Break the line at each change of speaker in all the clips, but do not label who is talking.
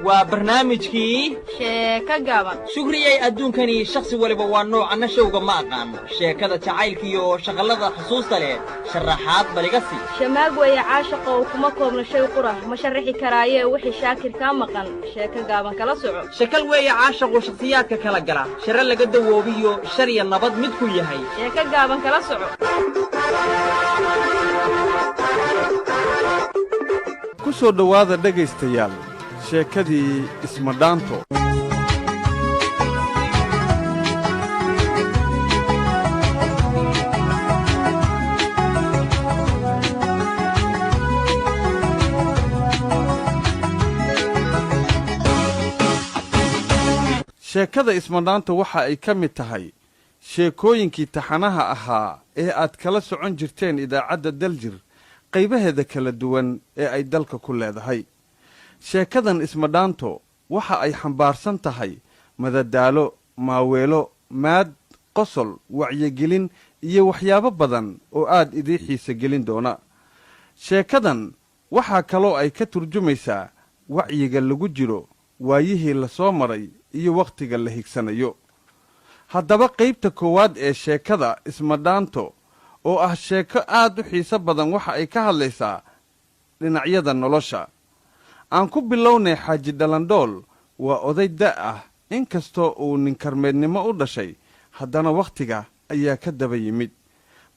Waa barnaamijkii
Sheeko Gaaban.
Shukriyay, adduunkani shakhsi waliba waa nooc, anna showga ma aqaan. Sheekada jacaylkiiyo shaqallada xusuusta leh sharaxaad baliga sii.
Shamaag weeye caashaqow, kuma koobna shay qura, ma sharrixi karaayee wixii Shaakir kaa maqan Sheeko Gaaban kala soco.
Shakal weeye caashaqu, shakhsiyaadka kala gala, share laga dawoobiyo, sharya nabad midku yahay.
Sheeko Gaaban kala soco.
Ku soo dhowaada, dhegaystayaal, sheekadii Ismadhaanto. Sheekada Ismadhaanto waxa ay ka mid tahay sheekooyinkii taxanaha ahaa ee aad kala socon jirteen idaacadda Daljir qaybaheeda kala duwan ee ay dalka ku leedahay. Sheekadan Ismadhaanto waxa ay xambaarsan tahay madadaalo, maaweelo, maad, qosol, wacyigelin iyo waxyaabo badan oo aad idii xiise gelin doona. Sheekadan waxaa kaloo ay ka turjumaysaa wacyiga lagu jiro, waayihii la soo maray iyo wakhtiga la higsanayo. Haddaba qaybta koowaad ee sheekada Ismadhaanto, oo ah sheeko aad u xiiso badan, waxa ay ka hadlaysaa dhinacyada nolosha. Aan ku bilownay Xaaji Dhalandhool. Waa oday da' ah. Inkastoo uu ninkarmeednimo u dhashay, haddana wakhtiga ayaa ka daba yimid,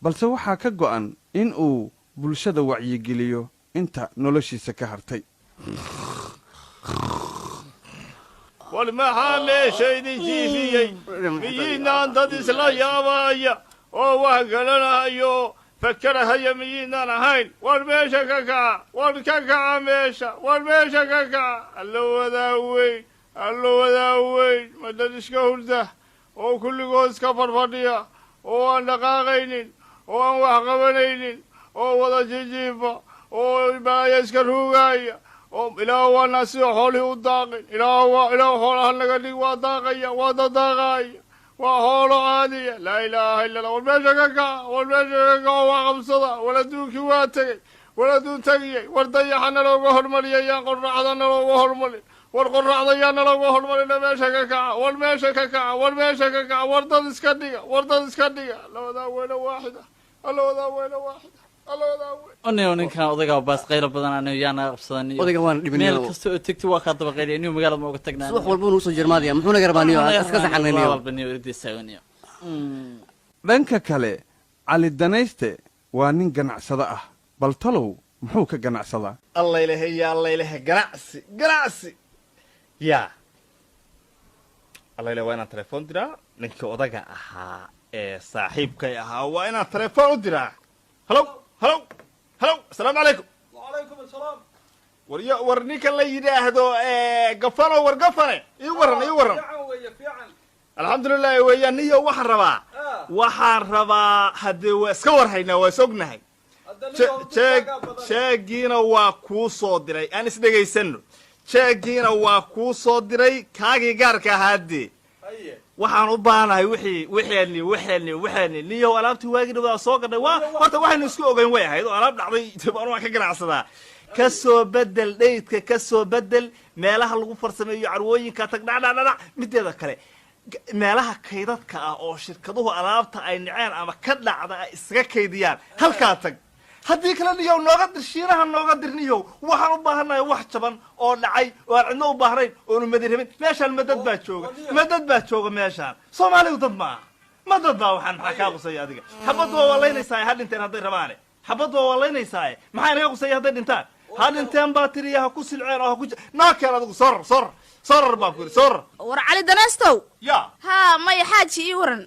balse waxaa ka go'an in uu bulshada wacyigeliyo inta noloshiisa ka hartay.
War maxaa meesha idin jiifiyey? Miyiinaan dad isla yaabaya oo wax garanahayo, fakerahaya miyiinaan ahayn? War meesha ka kaca, war ka kaca meesha, war meesha ka kaca! Allo wadaa weyn, allo wadaa weyn! Ma dad iska hurda oo kulligood iska fadhfadhiya oo aan dhaqaaqaynin oo aan wax qabanaynin oo wada jijiifa oo balaya iska ruugaaya oo Ilaah waana sida xoolihii u daaqin. Ilaah waa Ilaah, xoolaha naga dhig. Waa daaqaya, waa dadaaqaaya, waa xoolo caadiya. Laa ilaaha illa Allah! War meesha ka kaca, war meesha ka kaco, waa qabsada. War adduunkii waa tegey, war adduun tegiyey. War dayaxa nalooga hormariyay, yaan qorraxda nalooga hormarin. War qorraxda yaa nalooga hormarina. Meesha ka kaca, war meesha ka kaca, war meesha ka kaca! War dad iska dhiga, war dad iska dhiga! Labadaa weyne waaxida, labadaa weyne waaxida, labadaa weyn.
Oniyo, ninkan odaygaa baas qaylo badan, aniyo yaa naga qabsadan.
Odayga waan dhibin.
Meel kasta oo tegti waa kaa daba qayliya. Niyo, magaalada ma uga tagnaa?
Subax walba nuu soo jirmaadaya, muxuu naga rabaa niyo? Iska saxanayniyo.
Walba niyo irdiisaaganiyo.
Dhanka kale, Cali Danayste waa nin ganacsado ah. Bal talow muxuu ka ganacsadaa?
Allaylehe ya allaylehe, ganacsi, ganacsi ya allayle. Waa inaan telefoon diraa ninkii odaga ahaa ee saaxiibkay ahaa. Waa inaan telefoon u diraa. Halow, halow, halow, asalaamu calaykum.
وعليكم السلام.
War yo, war ninka la yidhaahdo Gafano, war Gafane, ii waran, ii waran.
Fiican weeye, fiican.
Alxamdulilahi weeyaan. Niyo, waxaan rabaa haddee waa iska war haynaa, waa is ognahay. Jeeg jeegiina waa kuu soo diray. Aan isdhegaysano. Jeegiina waa kuu soo diray, kaagii gaarka ahaadee. Waxaan u baahanahay wixii wixeeni wixeeni wixeeni. Niyow, alaabtii waagii dhawaa soo gadhay, waa horta waxaynu isku ogeyn way ahayd oo alaab dhacday. Anu waan ka ganacsadaa. Ka soo bedel dhaydka, ka soo bedel meelaha lagu farsameeyo, carwooyinka tag, dhacdhacdhadhac. Mideeda kale, meelaha kaydadka ah oo shirkaduhu alaabta ay naceen ama ka dhacda ay iskaga kaydiyaan, halkaa tag. Haddii kale, niyow, nooga dir Shiinaha, nooga dir. Niyow, waxaan u baahannahay wax jaban oo dhacay oo aan cidno u baahnayn oonu madi rabin. Meeshaan madad baa jooga, madad baa jooga meeshaan. Soomaalidu dad ma aha, madad baa. Waxaan maxaa kaa qusaya adiga? Xabad waa waalaynaysaa, ha dhinteen hadday rabaane. Xabad waa waalaynaysaa, maxaa inaga qusaya hadday dhintaan? Ha dhinteen baa tiriya, ha ku silceen oo ha ku noo keen adigu. Sorar, sorar, sorar baan ku yidhi, sorar.
War Cali Danaystow.
Ya.
Haa, maya xaaji, ii waran.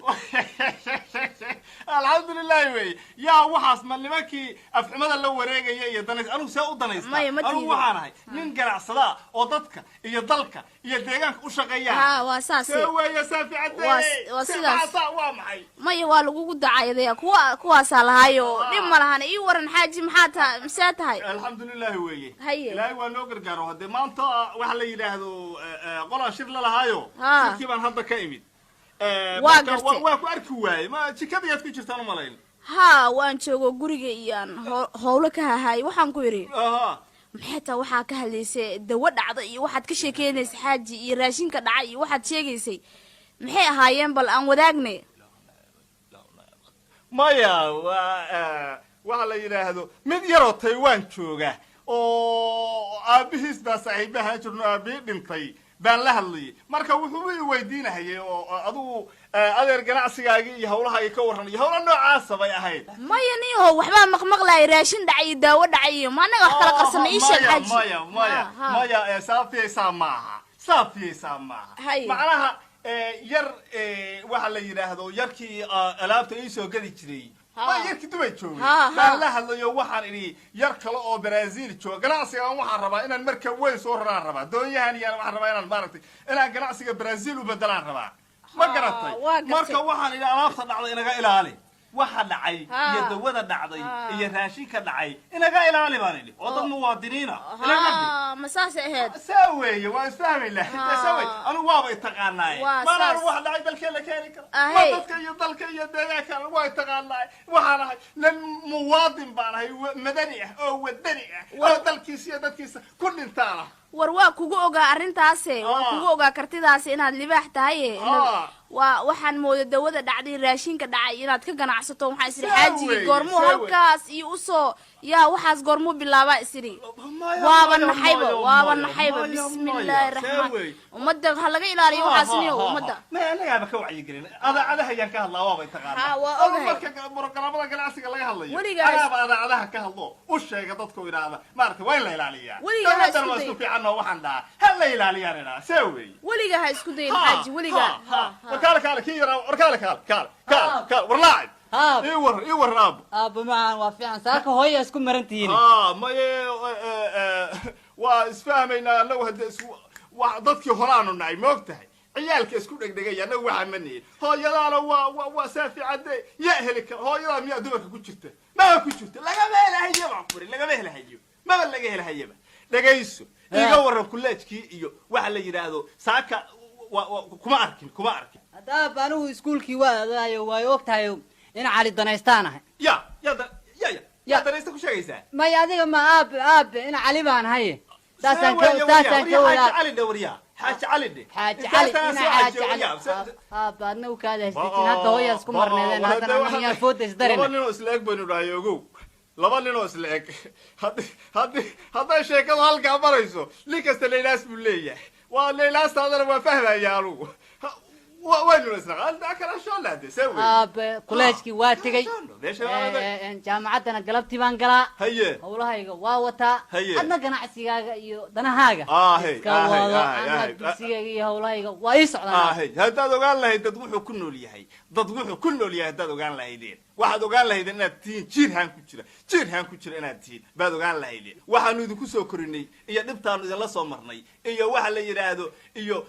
Alxamdulilahi wey. Yaa waxaas ma nimankii afxumada la wareegaya iyo danays? Anigu see u danaysta?
Maya, ma
Anigu
diido.
waxaan ahay nin ganacsadaa oo dadka iyo dalka iyo deegaanka u shaqeeya.
Haa, waa saas.
See weeye, saaficadee?
Waa sidaas.
Waa maxay?
Maya, waa lagugu dacaydaya, kuwa kuwaasaa lahaayo, dhib ma lahan. Ii waran xaaji, maxaa tahay, misee tahay?
Alxamdulilahi weeye.
Haye.
Ilaahay waa noo gargaaro. Haddee maanta waxa la yidhaahdo qolaa shir la lahaayo. Shirkii baan hadda ka imid.
Waa
Marka
gartay.
waa ku arki waayey, ma jikadayaad ku jirtaan umalayn.
Haa, waan joogo guriga iyo aan howlo ka hahaay. Waxaan ku idhi,
Aha.
maxay taa waxaa ka hadlaysay dawo dhacda iyo waxaad ka sheekeynaysa xaaji iyo raashinka dhacay iyo waxaad sheegaysay maxay ahaayeen? Bal aan wadaagnay.
Maya, waa waxa la yidhaahdo mid yaroo Taiwan jooga oo aabihiis baa saaxiibaha jirno, aabihii dhintay baan la hadlayay. Marka wuxuu i weydiinahayay oo adigu adeer ganacsigaagii iyo hawlahaagii ka warran iyo hawla noocaasa bay ahayd.
Maya niyaho, waxbaa maqmaqlaaya raashin dhacay iyo daawo dhacay iyo ma annaga wax kala qarsana? Ii sheeg, xaaji.
Maya, maya.
Ha, ha.
Maya, saafiyaysaa maaha, saafiyaysaa maaha.
Haye.
Macnaha yar waxa la yidhaahdo yarkii alaabta ii soo gadi jiray, waa yarkii Dubay joogay baan la hadlayo. Waxaan idhi yar kale oo Brazil jooga, ganacsigan waxaan rabaa inaan marka weyn soo raraan rabaa, doonyahan iyaan waxaan rabaa inaan maaragtay inaan ganacsiga Brazil u bedelaan rabaa, ma garatay?
Waa gartay.
Marka waxaan idhi alaabta dhacday inaga ilaali, waxa dhacay iyo dawada dhacday iyo raashinka dhacay inaga ilaali baan idhi, oo dad muwaadiniina inaga dhig.
Ha, ma saasay ahayd?
Saa weeye, waa isfahmayna. Saa wey, anigu waaba itaqaanaaye.
Waa
maanaan
saas.
wax dhacay dalkeena keeni kara ma
Ahey.
dadka iyo dalka iyo deegaanka waa itaqaanaaye. Waxaan ahay nin muwaadin baan ahay, madani ah oo wadani ah oo dalkiisa iyo dadkiisa ku dhintaan ah.
War waa kugu ogaa arrintaase, waa kugu ogaa kartidaasi inaad libaax tahay. Waa waxaan mooda dawada dhacday, raashinka dhacay inaad ka ganacsato. Waxaan isiri
Saa
xaajigii
weeye,
goormuu
saa weeye.
halkaas iyo usoo yaa waxaas goormuu bilaabaa isiri.
Maya,
Waaba
maya,
naxayba,
maya,
waaba
maya,
naxayba.
maya,
Bismillaahi
maya.
raxmaan.
Saa weeye.
Ummadda ha laga ilaaliyo waxaas niyo ummadda.
Maya, annagaaba ka wacyigelin, adaacadaha ayaan ka hadlaa, waabay taqaanaa.
Ha, waa
Ama
ogahay.
marka programada ganacsiga laga hadlayo
Weligaa
anaaba adaacadaha ka hadlo, u sheega dadku, idhaahda maaragtay waa in la ilaaliyaa.
Weligaa ha
Dowladdana
isku
waa isku
dayin.
fiican oo waxaan dhahaa ha la ilaaliyaan idhaha. See weeye.
Weligaa ha isku dayin, xaaji, weligaa.
Ha, war kaale, kaale, kii yaraa, war kaale, kaale, kaale, kaale, kaale, war laacib. Ii war, ii war, aabo.
Aabba macaan, waa fiican. Saaka hooya isku marantihiin.
Ha, maye, waa isfahmaynaa annagu. Hadda isku wa dadkii horaanu nahay, ma og tahay? Ciyaalka isku dhegdhegaya annagu waxaa ma nihin. Hooyadaana waa saafi cadde, yaa heli kara hooyadaa? Miyaa dumarka ku jirta? Maba ku jirta, lagama helahayo baan kuri, lagama helahayo, maba laga helahayaba. Dhegayso, iga warran kuleejkii iyo waxa la yidhaahdo saaka kuma arkin, kuma arkin.
Hadda aabba anigu iskuulkii waa aadaayo, way og tahay in Cali danaystaan ahay.
Ya ya da ya ya yaa danaysta ku sheegaysaa?
Maya, adiga ma aabe, aabe in Cali baan ahay, saasaan ka saasaan ka
Xaaji
wadaa.
Cali dhe, waryaa, Xaaji Cali dhe.
Xaaji Cali ina Xaaji Cali. Aabba, adna u kaada haysatin, hadda hooyaa isku marneedeen, haddana annaga yaan fooda isdarina.
Laba ninoo isla eg baynu dhahay, ogow, laba ninoo isla eg. Haddi hadday sheekadu halkaa marayso, nin kasta laylaas buu leeyahay, waa laylaastaadana waa fahmaya anugu. Waynu isnaqaan kala shoolade, see wey.
Aabe, kuleejkii waa tegey.
Meesha
Jaamacaddana galabtii baan galaa.
Haye.
Hawlahayga waa wataa.
Haye.
Adna ganacsigaaga iyo danahaaga
Ahe,
iska
ahe,
wado.
ahe,
Anna
ahe.
dugsigayga iyo hawlahayga waa ii socdaan.
Ahe, haddaad ogaan lahayd dad wuxuu ku nool yahay, dad wuxuu ku nool yahay haddaad ogaan lahaydeen, waxaad ogaan lahaydeen inaad tihiin jiir haan ku jira, jiir haan ku jira inaad tihiin baad ogaan lahaydeen. Waxaanu idinku soo korinay iyo dhibtaanu idinla soo marnay iyo waxa la yidhaahdo iyo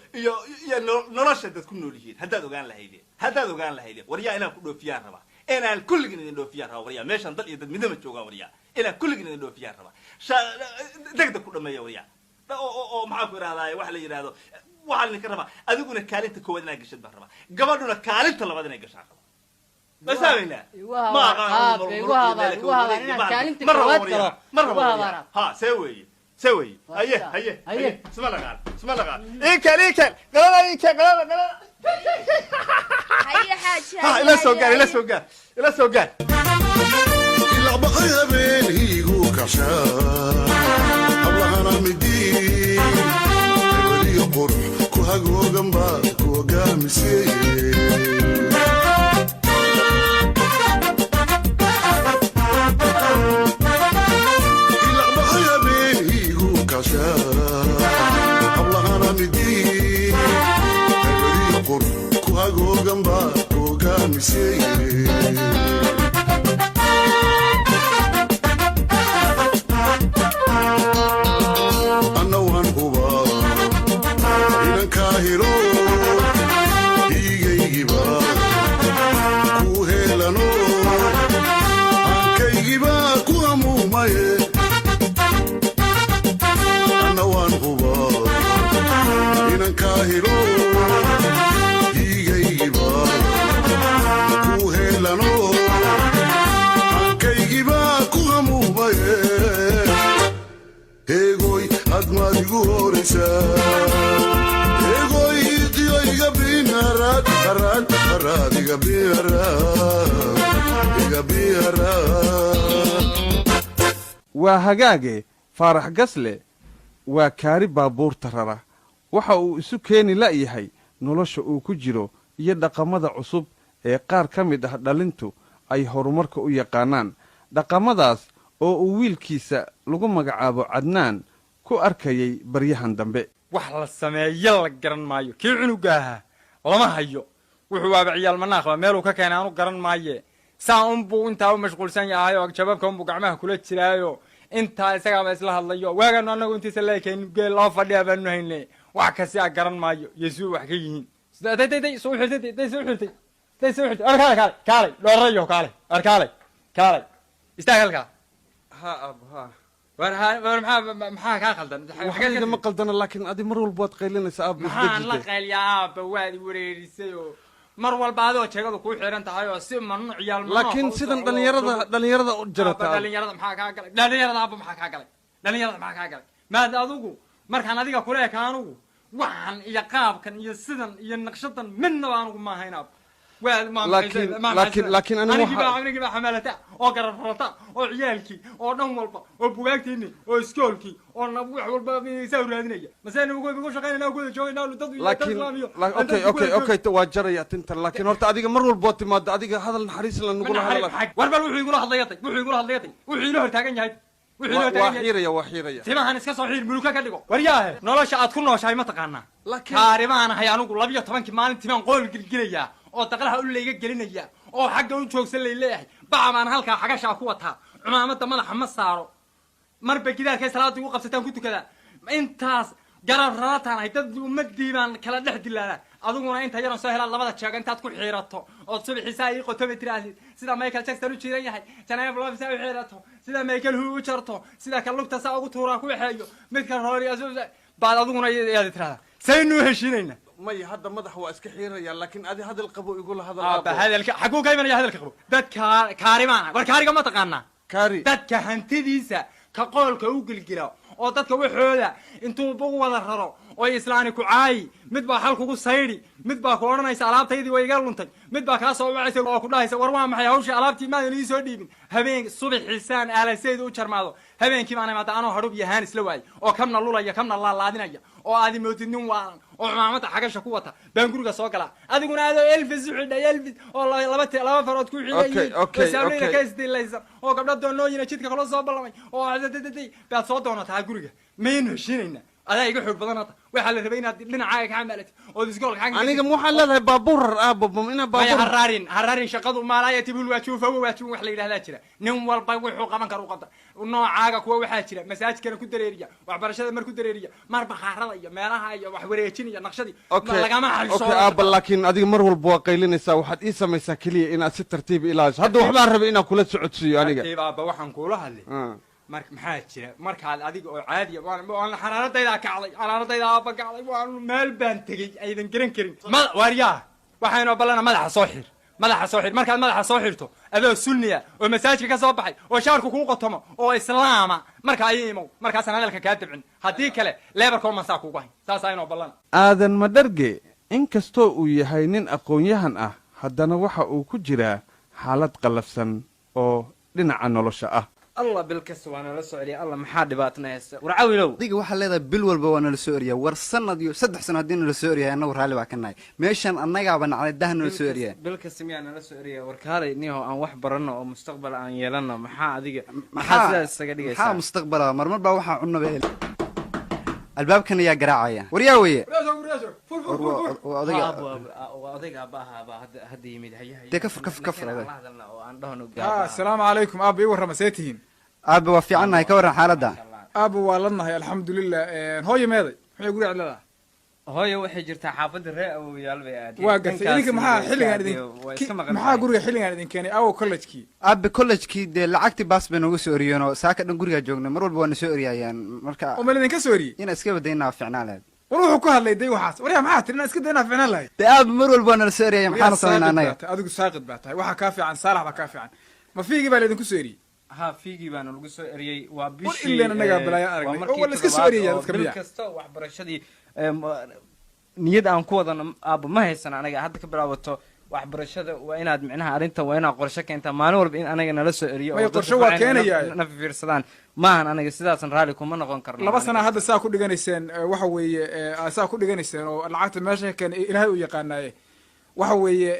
nolosha dad ku nool yihiin haddaad ogaan lahaydeen, haddaad ogaan lahaydeen. Waryaa, inaan ku dhoofiyaan rabaa, inaan kulligin idin dhoofiyaan rabaa. Waryaa, meeshaan dal iyo dad midnama joogaan. Waryaa, inaan kulligin idin dhoofiyaan rabaa. Degdeg ku dhameeya waryaa, oo maxaan ku idhahdaa, waxa la yidhahdo waxaan idinka rabaa adiguna kaalinta koowaad inaad gashad baan rabaa, gabadhuna kaalinta labaad inay gashaan rabaa. Ma fahmaynaa?
Igu habaar, aabe, igu habaar, igu habaar inaan kaalinta
Ma rabo
koowaad
waryaa,
galo.
ma rabo
Igu
waryaa.
habaar.
Ha, see weeye, see weeye.
Waa
Haye.
sidaa.
Haye.
Haye.
Haye, isma naqaan, isma naqaan. Ikel, ikel, qalada, ikel, qalada, qalada.
Haye xaaji.
Ha, ila soo gaar, ila soo gaar, ila soo gaar.
Ilabaqay habeenhiigu kashaa hablahana midii weliyo qurux ku hagoogan baa ku hogaamisay. Ilabaqay habeenhiigu kashaa hablahana midii weliyo qurux ku hagoogan baa ku hogaamisay. Anna waan hubaa inankaa helo dhiigaygiba ku heelano, aankaygiba ku hamuumaye. Anna waan hubaa inankaa helo dhiigaygiba ku heelano. Helaysaa egoydiyo iga binaraad haraad haraad iga biharaad iga biharaad.
Waa hagaage. Faarax Gasle waa kaari baabuurta rara. Waxa uu isu keeni la'yahay nolosha uu ku jiro iyo dhaqamada cusub ee qaar ka mid ah dhalintu ay horumarka u yaqaanaan, dhaqamadaas oo uu wiilkiisa lagu magacaabo Cadnaan ku arkayay baryahan dambe.
Wax la sameeyo la garan maayo. Kii cunuga ahaa lama hayo. Wuxuu waaba ciyaal manaaqba, meeluu ka keenay aanu garan maaye. Saa unbuu intaa u mashquulsan yahay oo jabaabka unbuu gacmaha kula jiraayo, intaa isagaaba isla hadlayo. Waagaanu annagu intiisa leekayn geel loo fadhiya baanu hayne. Wax kasi a garan maayo yeesuu wax ka yihiin. Day day day, soo xirtay, day soo xirtay, day soo xirtay. Ar kaalay, kaalay, kaalay, dhorayo, kaalay, ar kaalay, kaalay, istaag halkaa.
Ha ab ha.
War ha, war maxaa kaa khaldan?
Waxba igama qaldana, laakiin adi mar walba waad qaylinaysaa, aab.
Maxaan la qayliyaa, aabba? Waad i wareerisay oo mar walba adoo jeegadu kuu xiran tahay oo si mamnuuc ciyaal.
Laakiin sidan dhalinyarada u jarata.
Dhalinyarada maxaa kaa galay? Dhalinyarada, aabba, maxaa kaa galay? Dhalinyarada maxaa kaa galay? Maad adigu markaan adiga kula eka anugu waxan iyo qaabkan iyo sidan iyo naqshadan midnaba anugu ma ahayn, aab.
Laakiin anigu
anigii baa anigii baa xamaalata oo gararrata oo ciyaalkii oo dhan walba oo bugaagtiini oo iskoolkii oo wax walba saa u raadinaya. Maseen ugu shaqaynayna, ugu wada joogayna dad
laakiin okay, waa jaraya tintan, laakiin horta adiga mar walba waad timaado, adiga hadal naxariis la nagula hadla.
War bal wuxuu igula hadlayatay, wuxuu igula hadlayatay, wuxuu ila hortaagan yahay, wuxuu ila
waa
hortaagan yahay.
Xiiraya, waa xiiraya.
Timahan iska soo xiir, muluka ka dhigo. Waryaahe, nolosha aad ku nooshahay ma taqaanaa? Kaari baan ahay anigu. 12-kii maalin timaan qool gilgilayaa oo daqlaha u layga gelinaya oo xagga u joogsan lay leeyahay. Baca baan halkaa xagashaa ku wataa, cumaamada madaxa ma saaro, marba gidaarkay salaada igu qabsataan ku tukadaa. Intaas garab rarataan ahay, dad ummadii baan kala dhex dilaalaa. Adiguna inta yaran soo helaad labada jeego intaad ku xiirato ood subaxiisaa ii qotoba tirahdid sida Michael Jackson u jiran yahay, Jennifer Lopez u xiirato, sida Michael Hu u jarto, sida ka lugta saa ugu tuuraa ku waxeeyo midka roori baad adiguna yaad tirahdaa. Saynu u heshiinayna?
Maya, hadda madax waa iska xiiraya, laakiin adi hadal qabo igula hadal.
Aabba, hadalka xaguu ka imanaya? Hadalka qabo dadka kaari baan. War kaariga ma taqaanaa?
Kaari.
Dadka hantidiisa ka qoolka u gilgila oo dadka waxooda intuu u wada raro oy islaani ku caayi, mid baa xal kugu saydhi, mid baa ku odhanaysa alaabtaydii way iga luntay, mid baa kaa soo wacaysa oo ku dhahaysa war waa maxay hawshii, alaabtii maadan ii soo dhiibin. Habeen subaxiisaan aalasayda u jarmaado, habeenkii baan imaada anoo hadhub iyo haan isla waayay oo kamna lulaya kamna laalaadinaya oo aadi moodid nin waalan oo cumaamada xagasha ku wata baan guriga soo galaa. Adiguna adoo Elvis u xidhay, Elvis oo laba farood ku xidhayiin oo saableyda ka isdilaysan oo gabdho doonooyina jidka kala soo ballamay oo baad soo doonataa guriga. Maynu heshiinaynaa? Adaa iga xoog badan. Hadda waxaa la rabay inaad dhinacaaga ka xamaalatid ood iskoolka xagga.
Aniga ma waxaad leedahay baabuur rar, aabba, inaa
maya
baabuur
Haraarin, haraarin. Shaqadu maalaayatibul waajib fawa waajib wax la yidhahdaa jira. Nin walba wuxuu qaban kara u qabta. Noocaaga kuwa waxaa jira masaajidkana ku dareeriya, waxbarashada mar ku dareeriya, mar bakhaarada iyo meelaha iyo wax wareejin iyo naqshadii. Lagama xisho.
Okay aabba, laakiin adiga mar walba waa qaylinaysaa. Waxaad ii samaysaa keliya inaad si tartiib ilaaliso. Hadda waxbaan rabay inaan kula socodsiiyo aniga.
Tartiib aabba, waxaan kuula hadlay mar maxaa jira markaad adiga oo caadiya waan xaraaradaydaa kacday, xaraaradayda aabba kacday. Waan meel baan tegey aydan garan karin. Ma waaryaa, waxaynoo ballana madaxa soo xir, madaxa soo xir. Markaad madaxa soo xirto adoo sunniya oo masaajidka ka soo baxay oo shaarku kuu qotomo oo islaama, marka ayay imow, markaasaan hadalka kaa dabcin. Haddii kale leebarkoo mansaa kuugu hayn. Saasaa inoo ballana.
Aadan Madharge, inkastoo uu yahay nin aqoon-yahan ah, haddana waxa uu ku jiraa xaalad qallafsan oo dhinaca nolosha ah.
Allah, bil kasta waa nala soo celiya. Allah, maxaa dhibaatana haysta? War Cawilow.
Adiga waxaa leedahay bil walba waa nala soo eriyaa. War sanad iyo 3 sano haddii nala soo eriyahay, annagu raalli baa ka nahay. Meeshan annagaaba nacday dah nala soo eriyaa.
Bil kasta miyaa nala soo eriya? War kaalay niho, aan wax baranno oo mustaqbal aan yeelanno. Maxaa adiga, maxaa sidaas isaga dhigaysaa?
Maxaa mustaqbala? Marmar baa waxaa cunaba hel. Albaabkan ayaa garaacaya. Waryaa weye? War odayga.
Waa odayga aabbaha baa hadda yimid. Haye, haye.
Dee ka fur, ka fur, ka fur,
Ninkan
adeeg.
aan la hadalna oo aan dhahno.
Ha, asalaamu calaykum aabba, ii warrama, see tihiin?
Aabba, waa fiicannahay. Ka warran xaaladda?
Aabba, waa ladnahay, alxamdulilah. Hooyo meeday? Maxay guriga cidladaa?
Hooyo waxay jirtaa xaafadda ree awowayaal bay aadeen.
Waa gartay. Idinka maxaa xilligaan idin
waa iska maqan
maxaa
tahay.
guriga xilligaan idin keenay? Awo college-kii?
Aabe, college-kii dee lacagtii baas bay nooga soo eriyeen oo saaka dhan gurigaa joognay. Mar walba waa na soo eriyayaan marka.
Oo ma idinka soo eriyey?
Inaa iska badaynaa fiicnaan lahayd.
War wuxuu ku hadlay day waxaas. Waryaa, maxaa tiri? Inaan iska daynaa fiicnaan lahayd?
Dee aabe, mar walba waa nala soo eriyaya, maxaana
Waryaa,
samaynaa
saaqid
annaga?
baa tahay. Adigu saaqid baa tahay. Waxaa kaa fiican Saalax baa kaa fiican. Ma fiigii baa laydinku soo eriyey?
Ha, fee-gii baana lagu soo eriyey. Waa bishii
Ileen annagaa balaayo
waa
aragnay.
markii
Oo waa la iska soo
toddobaad
eriyaya
oo
dadka
bil
miyaa?
kasta waxbarashadii niyad aan ku wadano aabba ma haysan. Anaga hadda ka bilaabato waxbarashada waa inaad micnaha arrintan waa inaad qorshe keentaa. Maalin walba in anaga nala soo eriyo
Maya,
oo dadka
qorshe waa
facayna
keenayaa.
na fiirsadaan maahan. Anaga sidaasan raalli kuma noqon karno.
2 sana hadda saa ku dhiganayseen, waxa weeye saa ku dhiganayseen oo lacagta meesha ka keenay Ilaahay u yaqaanaaye. Waxa weeye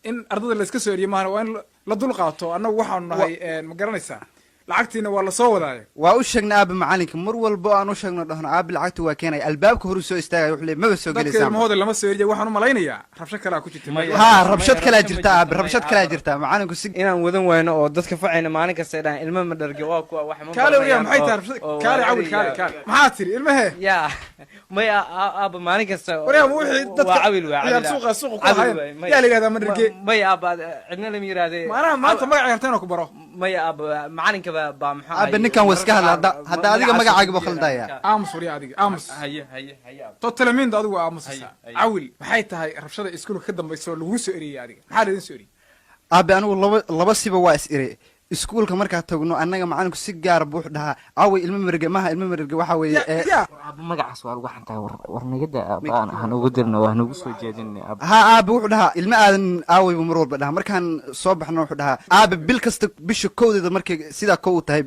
in ardada la iska soo eriyo maahan, waa in la dul qaato. Annagu waxaanu nahay ma garanaysaa, lacagtiina waa lasoo wadaayo.
Waa u sheegnay aabe macalinka. Mar walba aan u sheegno, dhahno aabe lacagta waa keenaya, albaabka horuu soo istaagaya, wuxuu leeyahay maba soo
Dadka
gelaysaan.
ilmahooda lama soo eriyo. Waxaan u malaynayaa rabsho kalaa ku jirta.
Ha, rabshad kalaa jirta aabe, rabshad kalaa jirta. Macalinku si
inaan wadan wayno oo dadka facayna maalin kasta ay dhahaan ilmo ma dharge, waa kuwa wax ma
Kaale wariyaa,
baranayaan.
Maxay tahay rabshad?
Oo
Kaale
waa
Cawil, kaale
ereyga.
Kaale, maxaa tiri ilmahe?
Ya maya, aaba maalin kasta
Waryaa, ma wixii dadka
waa Cawil, waa
ciyaar
Cawil.
suuqa ku
Cawil
ahaayeen?
waay, maya.
Yaa la yidhahdaa ma dharge?
Maya aaba, cidna lama yidhahdee.
Maanaha maanta magaca yarteen oo ku baro.
Maya aaba, macalinka baa maxaa
Aabe, ninkan waa iska hadla. Hadda adiga magacaaga buu khaldaya.
Aamus waryaa, adiga aamus.
Haye haye haye aaba.
Totalaminda adigu waa aamusaysaa.
Haye, haye.
Cawil, maxay tahay rabshada iskuulka ka dambaysa oo lagu soo eriyay? Adiga maxaa laidin soo eriyey?
Aabe, anigu laba siba waa is iri. Iskuulka markaa tagno annaga macalinku si gaara buu wuxuu dhahaa caaway ilmo merge maha, ilmo merge waxa weeye
Aaba, magacaas waa lagu xantahay. War nagada aaba, aan hanugu dirno, waa hanugu soo jeedin aaba.
Ha aabe, wuxuu dhahaa ilmo aadan aaway buu mar walba dhahaa. Markaan soo baxno wuxuu dhahaa aabe bil kasta bisha kowdeeda markay sidaa kow u tahay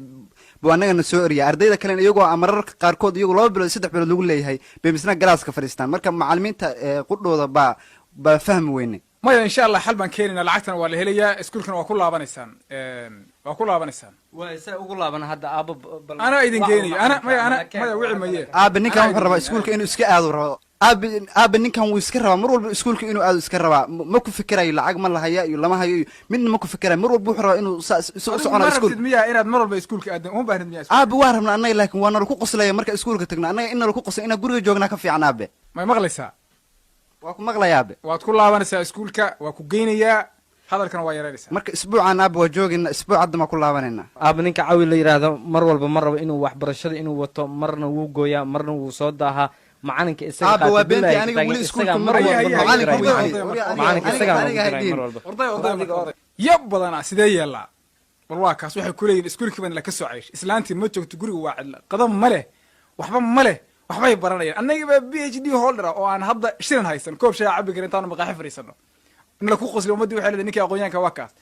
buu annagana soo eriya. Ardayda kalena iyagoo mararka qaarkood iyagoo 2 bilood 3 bilood lagu leeyahay bay misna galaaska fadhiistaan. Marka macalimiinta qudhooda baa fahmi weyne.
Maya, insha Allah xal baan keenaynaa. Lacagtana waa la helayaa, iskuulkana waa ku laabanaysaan, waa ku laabanaysaan.
Waa isaa ugu laaban hadda aaba bal.
Anaa idin geenaya, ana maya, ana maya, wici maye.
Aabe, ninkan wuxuu rabaa iskuulka inuu iska aado rabo. Aabe, aabe, ninkan wuu iska rabaa mar walba iskuulka inuu aado iska rabaa. Ma ku fikirayo lacag ma lahaya iyo lama hayo iyo midna ma ku fikirayo. Mar walba wuxuu rabaa inuu saa isu
Adigu
soconayo
ma
iskuul.
rabtid miyaa inaad mar walba iskuulka aadan? Uma baahnid miyaa iskuul?
Aabe, waa rabnaa annaga, laakiin waa nala ku qoslaya marka iskuulka tagno. Annaga in nala ku qoslay inaan guriga joognaa ka fiican aabe.
May maqlaysaa?
Waa ku maqlaya aabe.
Waad ku laabanaysaa iskuulka, waa ku geynayaa, hadalkana waa yaraynaysaa.
Marka isbuucan aabe waa joogayna, isbuuc hadda maa ku laabanayna.
Aaba, ninka Cawil la yidhaahdo mar walba ma rabo inuu waxbarashada inuu wato. Marna wuu gooyaa, marna wuu soo daahaa. Macalinka isaga
Aabe, waa
qaata
beentii.
billahi
Aniga
taagan,
weli
isagaa
iskuulka
mar
mar
walba
walba
noogu
macalinka
diraya.
weydiiyey.
Macalinka isagaa
Aniga
noogu diraya
haydiin.
mar walba.
Orday, orday, marka orday yab badanaa sidee yeelaa? Bal waa kaas, waxay kuleeyihin iskuulkii baan la ka soo caysh, islaantii ma joogto, guriga waa cidla, qadam ma leh, waxba ma leh, waxbay baranayaan. Annaga baa PhD holder ah oo aan hadda shirin haysan, koob shay cabi karin intaanu maqaaxi fadhiisano in la ku qosli. Ummaddii waxay leedahay ninkii aqoonyahanka waa kaas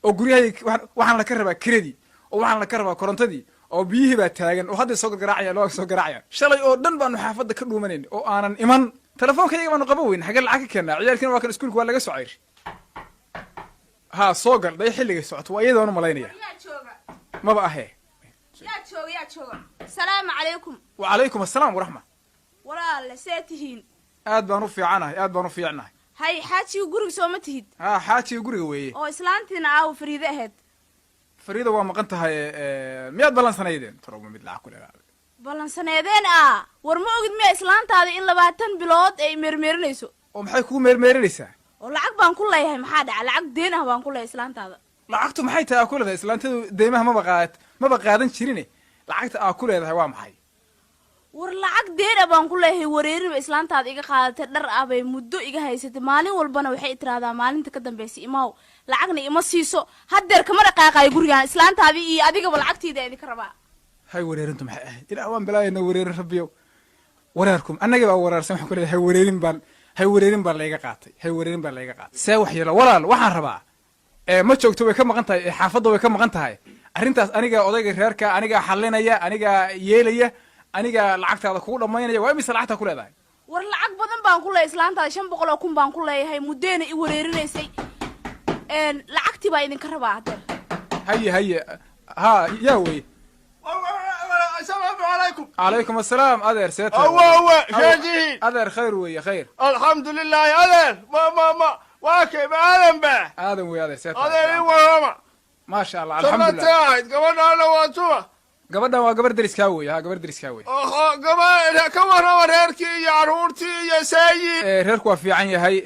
oo guryahay waxaan la ka rabaa kiradii oo waxaan la ka rabaa korontadii oo biyihii baa taagan oo hadday soo gargaraacayaan, loo soo garaacayaan. Shalay oo dhan baanu xaafadda ka dhuumanayn oo aanan iman, telefoonka iyaga baanu qaban weyn. Xagee lacag ka keennaa? Ciyaalkiina waa kan iskuulka waa laga soo cayr. Ha soo gal day, xilligay socoto waa iyadoona malaynaya.
Yaa jooga?
Maba ahee.
Yaa jooga? Yaa jooga? Salaamu calaykum.
Wacalaykum assalaam waraxma.
Walaalle, see tihiin?
Aad baan u fiicanahay, aad baan u fiicnahay.
Hay, xaajiga guriga sooma tihid?
Ha, xaajiga guriga weeye.
Oo islaantiina aawo, Fariide ahayd?
Fariida waa maqan tahay. Miyaad ballansanaydeen toroba mid lacag ku leedahay?
Ballansaneedeen ah? War ma ogid miya islaantaada in 20 bilood ay meermeerinayso?
Oo maxay kugu meermeerinaysaa?
Oo lacag baan ku leeyahay. Maxaa dhaca? Lacag deen ah baan ku leeyahay islaantaada.
Lacagtu maxay tahay aa ku leedahay? Islaantadu deymaha maba qaadan jirine, lacagta aa ku leedahay waa maxay?
War lacag deen ah baan ku leeyahay. Wareeriba islaantaada iga qaadatay, dhar ah bay muddo iga haysatay. Maalin walbana waxay tiraahdaa maalinta ka dambaysa imaw, lacagna ima siiso. Haddeer kama dhaqaaqayo gurigaan, islaantaadii iyo adigaba lacagtiida idinka rabaa.
Hay, wareerintu maxay ahayd? Ilaa waan bilaayana wareerin. Rabbiyow, wareerkum annaga baa wareersan. Waxaan ku leeyahay hay wareerin baan, hay wareerin baa layga qaatay, hay wareerin baa layga qaatay. See wax yeelo walaal? Waxaan rabaa ma joogto, way ka maqan tahay xaafadda, way ka maqan tahay. Arrintaas aniga odayga reerka anigaa xalinaya, anigaa yeelaya, anigaa lacagtaada kugu dhamaynaya. Waa imise lacagtaa ku leedahay?
War lacag badan baan ku leeyahay islaantaada, 500,000 baan ku leeyahay. Muddeena i wareerinaysay, lacagtii baa idinka rabaa haddeer.
Haye haye, ha, yaa wey?
Asalaamu calaykum.
Calaykum assalaam adeer, see tahay?
Awowe, sheetihiin?
Adeer, khayr weeye, khayr.
Alxamdulilaahi adeer. Ma waa kay, ma aadan ba?
Aadan wey adeer, see tahay?
Adeer, ii warrama.
Maasha Allah,
Sababtee
alxamdulilah.
ahayd gabadhaana waa tuma?
Gabadhan waa gabar deriskaa wey, ha, gabar deriskaa wey.
Oho, gaba ka warrama reerkii iyo carruurtii iyo saayi.
Reerku waa fiican yahay.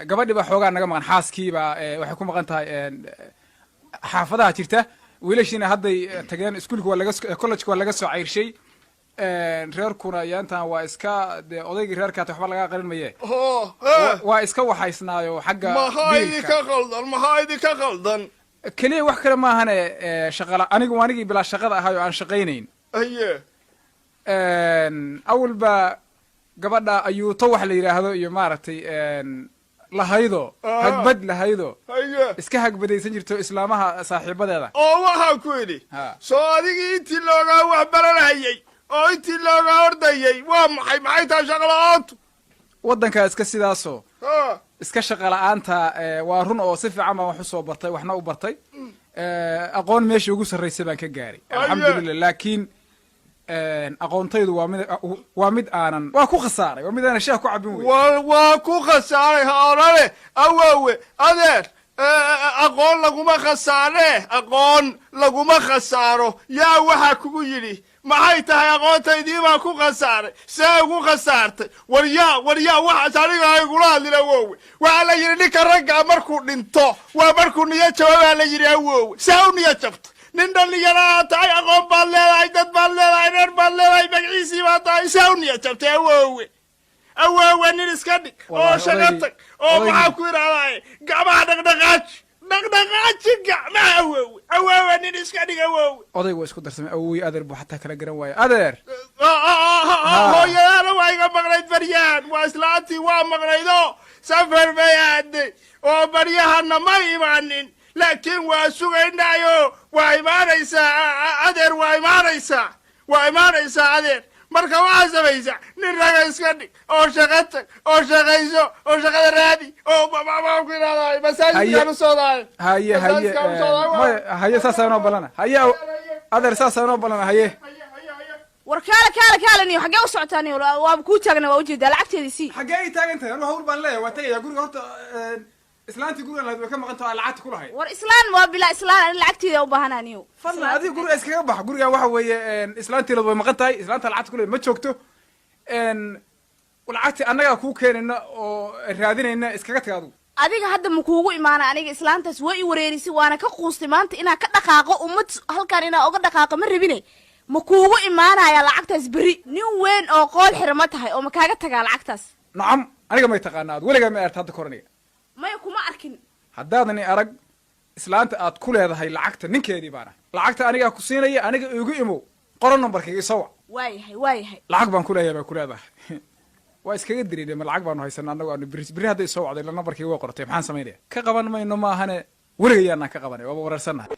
Gabadhii baa xoogaa naga maqan, xaaskii baa waxay ku maqan tahay xaafadaha jirta. Wiilashiina hadday tageen iskuulka, waa laga college-ka waa laga soo cayrshay. Reerkuna yaantan waa iska dee odaygii reerkaata, waxba lagaa qarin maye.
Ho.
Waa iska waxaysnaayo xagga
Maxaa
biilka.
idinka qaldan? Maxaa idinka qaldan?
Keliya wax kale maahane, shaqala anigu anigii bilaa shaqada ahay oo aan shaqaynayn.
Haye.
Awalba gabadha ayuuto wax la yidhaahdo iyo maaragtay lahaydo, hagbad lahaydo, iska hagbadaysan jirto islaamaha saaxiibadeeda.
Oo waxaan ku idhi, soo adigii intii loogaa wax baranayay oo intii loogaa ordayay, waa maxay, maxay tahay shaqla-aantu?
Waddankaa iska sidaasoo iska shaqa la-aanta. Waa run oo si fiican baan wax usoo bartay, waxna u bartay, aqoon meeshii ugu sarraysay baan ka gaaray, alxamdulillah, laakiin aqoontaydu waa mid aanan, waa ku khasaaray, waa mid aanan shaah ku cabin wey.
Waa ku khasaaray ha odhane, awoowe. Adeer, aqoon laguma khasaare, aqoon laguma khasaaro. Yaa waxaa kugu yidhi? Maxay tahay aqoontaydii baan ku khasaaray? See ugu khasaartay? War yaa, war yaa, waxaas aniga igula hadlin, awoowe. Waxaa la yidhi ninka raggaa markuu dhinto waa markuu niyo jaba, baa la yidhi, awoowe. See u niyo jabta? Nin dhallinyaraa tahay, aqoon baad leedahay, dad baad leedahay, reer baad leedahay, magaciisii baad tahay. See u niyo jabtay, awoowe? Awoowe, nin iska dhig oo shaqo tag oo maxaa ku idhahdaa, gacmaha dhaqdhaqaaji, dhaqdhaqaaji gacmaha, awoowe. Awoowe, nin iska dhig, awoowe.
Odayg waa isku darsamay, awowey adeer buu xataa kala garan waaya, adeer.
Hooyadaana waa iga maqnayd baryahan, waa islaantii, waa maqnaydo, safar bay aaday oo baryahana ma imaanin, laakiin waa sugaynaayo, waa imaanaysaa, adeer, waa imaanaysaa, waa imaanaysaa, adeer. Marka waxaa samaysa, nin raga iska dhig oo shaqo tag oo shaqayso oo shaqada raadi oo maxaan ku idhahdaa, masaajidkaan u socdaay.
Haye, haye, maya, haye, saasaa inoo balana. Haye adeer, saasaa inoo balana, haye.
War kaale, kaale, kaale, niyo, xaggee u socotaa niyo? Waaba kuu taagna, waa ujeedaa, lacagteedii sii.
Xaggee ay taagan tahay? Anu hawl baan leeyahay, waa tagayaa guriga. Horta islaantii gurigan lahayd way ka maqan taho, aan lacagta ku lahayd.
War islaan waa bilaa islaan, ani lacagteeda u baahanaa niyo.
Fadlan, adiga guriga iskaga bax. Gurigan waxa weeye islaantii laad way maqan tahay, islaanta lacagta ku lehed ma joogto, lacagtii annagaa kuu keenayna oo raadinayna, iskaga tag adigu.
Adiga hadda ma kuugu imaana. Aniga islaantaas way i wareerisay, waana ka quustay maanta inaan ka dhaqaaqo ummad halkan inaan oga dhaqaaqo ma rabine. Ma kuugu imaanaya lacagtaas berri? Nin weyn oo qool xira ma tahay oo ma kaaga tagaa lacagtaas?
Nacam, aniga may taqaana? Ad weligaa ma arta hadda kor aniga?
Maya, kuma arkin.
Haddaadan i arag, islaanta aad ku leedahay lacagta ninkeedii baana. Lacagta anigaa ku siinaya, aniga igu imow, qoro numberkayga, isowac.
Waayahay, waayahay.
Lacag baan ku leeyahay baa ku leedahay, waa iskaga diriidhay. Ma lacag baanu haysana annagu aanu beri beri hadday isoo wacday, ila numberkayga way qortay, maxaan samaynaya? Ka qaban mayno maahane, weliga yaanaan ka qabanay, waaba wareersannahay.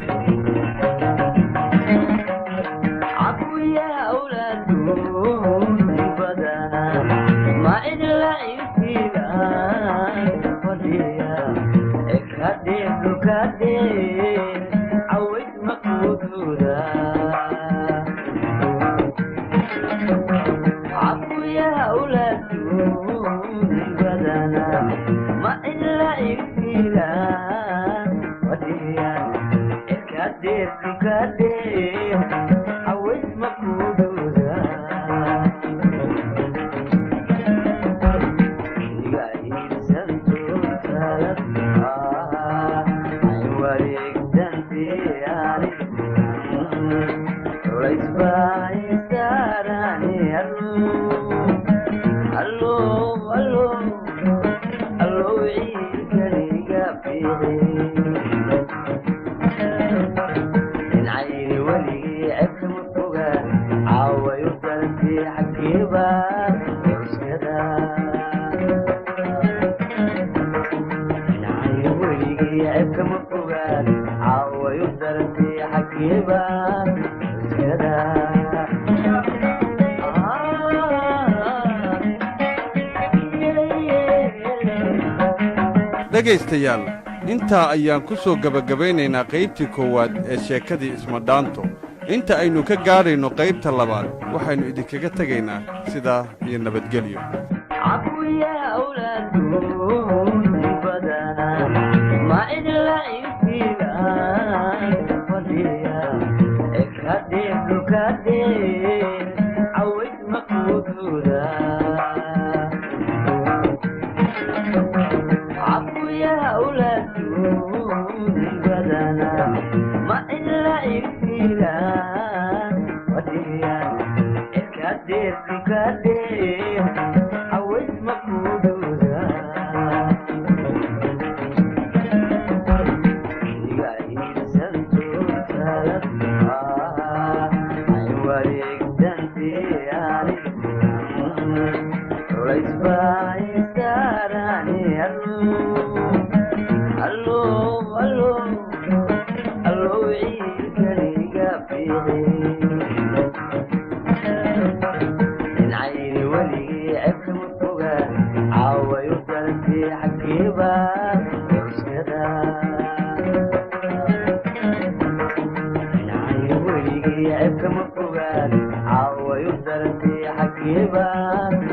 Dhegaystayaal, intaa ayaan ku soo gebagabaynaynaa qaybtii koowaad ee sheekadii Ismadhaanto. Inta aynu ka gaadhayno qaybta labaad, waxaynu idinkaga tegaynaa sidaa iyo nabadgelyo.
Weligii ceeb kama fogaan, caawayu darantay xaggeebaan.